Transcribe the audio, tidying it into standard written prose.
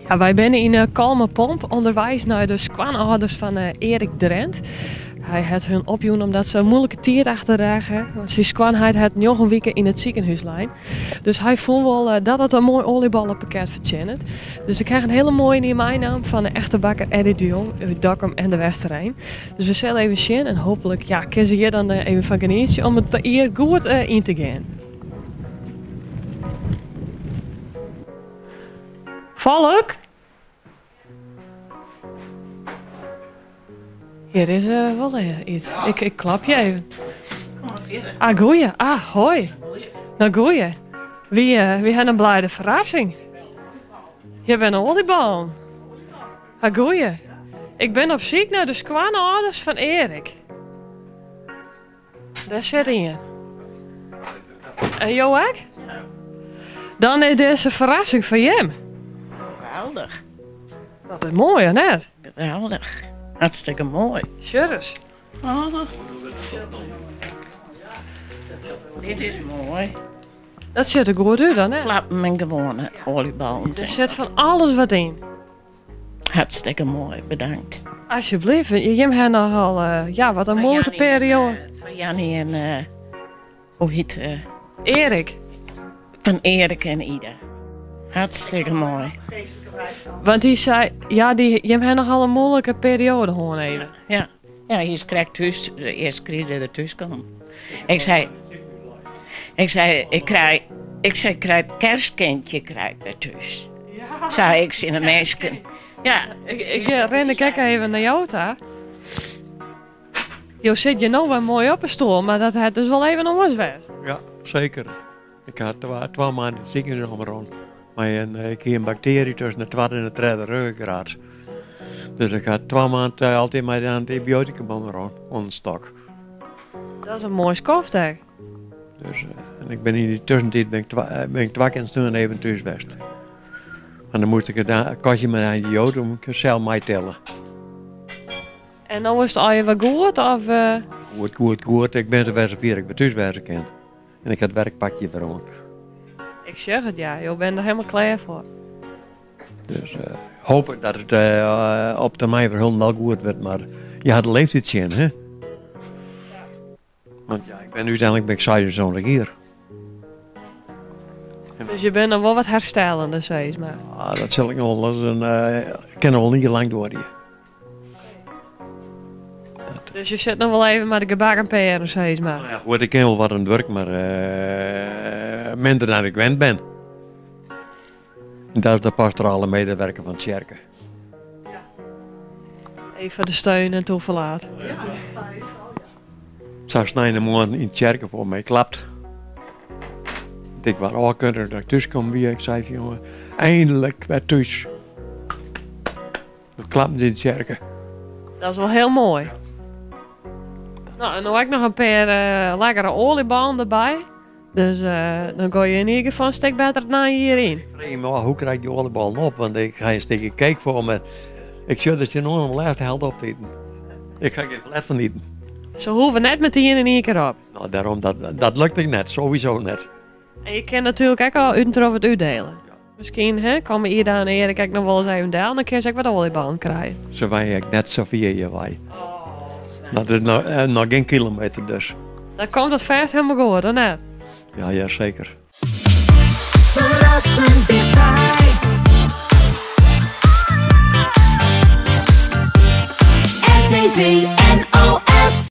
Ja, wy binne yn Kollumerpomp ûnderweis nei de skoanâlders fan Erik Drent. Hy hat hun opjûn omdat se in moeilike tiid achter de rêch ha. Want syn skoanheit hat 9 wiken yn it sikehûs lein. Dus hy fûn wol dat it in moai oaljebollepakket fertsjinnet. Dus ik ha in hiele moaie yn meinaam fan de echte bakker Eddie de Jong út Dokkum en de Westereen. Dus we sille even sjen en hooplik, ja, kinne se hjir dan even fan genietsje om it jier goed yn te gean. Volk? Hier is wol iets. Ik klap je even. Kom maar verder. Ah, goeie. Ah, hoi. Nou, goeie. Wy ha in blijde ferrassing. Je binne olieballen. Ah, goeie. Ik bin op syk nei de skoanâlders fan Erik. Dêr sit ien. En jo ek? Dan is dizze ferrassing foar jim. Geweldich. Dat is moai, hè, net? Geweldich. Hartstikke moai. Sjoch. Oh. Dit is moai. Dat sjocht der goed út dan, hè? Flappen en gewoane olieballen. Der sit fan alles wat yn. Hartstikke moai, bedankt. Alsjeblieft, jim ha nochal ja, wat in moeilike perioade. Fan Jannie en hoe hyt Erik. Fan Erik en Ida. Hartstikke moai. Want dy sei, ja, dy, jim ha nochal in moeilike perioade hân even. Ja, ja, hy is krekt thús, de earste kear dat er thús kwam. Ik sei, ik sei, ik krij it kerstkindje krij ik wer thús. Sei ik tsjin de minsken. Ja. Ik rin ik ek even nei jo ta. Jo sit hjir no wer moai op 'e stoel, mar dat hat dus wol even oars west. Ja, seker. Ik ha 2 maanden yn it sikehûs omrûn. Mei in, ik hie in baktearje tusken de twadde en de tredde ruggengraat. Dus ik ha 2 maanden altyd mei de antibioatikum omrûn, oan de stok. Dat is in moai skoft ek. Dus, en ik bin yn dy tussentiid bin ik bin ik 2 kear sneon even thús west. En dan moast ik it kastje mei de antibioatikum sels meitille. En no is it allegear wer goed? Of? Goed, goed, goed. Ik bin wer safier ik wer thús wêze kin. En ik ha it werkpakje wer oan. Ik sjoch it, ja. Jo binne der helemaal klear foar. Dus hoop ik dat it op termyn wer hielendal goed wurdt, mar je ha de leeftiid tsjin, hè? Want ja, ik ben úteinlik ben ik 76 jier. Dus je bent noch wol wat herstellende, sis mar. Ja, dat sil ik noch wol ris in, kin noch wol in jier lang duorje. Dus je sit noch wol even mei de gebakken pearen, sis mar. Ja, goed, ik kin wol wat oan it wurk, mar minder dan ik wend bin. En dat is de pastorale medewerker fan tsjerke. Even de steun en toeverlaat. Sa sneintemoarn yn tsjerke foar my klapt. Ik waard ôfkundige dat ik thús kommen wie. Ik sei fan jonge, eindelijk wer thús. Dat klappen ze yn tsjerke. Dat is wol hiel moai. Nou, en no ek noch in pear lekkere oaljeballen derby. Dus dan gooi je yn ieder gefal in stik better it nije jier yn. Ik freegje my ôf, hoe krij ik dy oaljeballen op? Want ik ha in stikje cake foar my. Ik sjoch dat se no om de lêste helte op te iten. Ik ha gjin ferlet fan iten. Se hoege net metien yn ien kear op. Nou, dêrom, dat lukt ek net, sowieso net. En je kinne natuerlik ek al út en troch wat útdele. Miskien, hè, komme Ida en Erik ek noch wol ris even del, dan kinne se ek wat oaljeballen krije. Se wenje ek net sa fier hjirwei. Dat is noch gjin kilometer dus. Dan komt dat fêst helemaal goed, of net? Ja, ja, zeker. Ferrassend dichtby. RTV NL.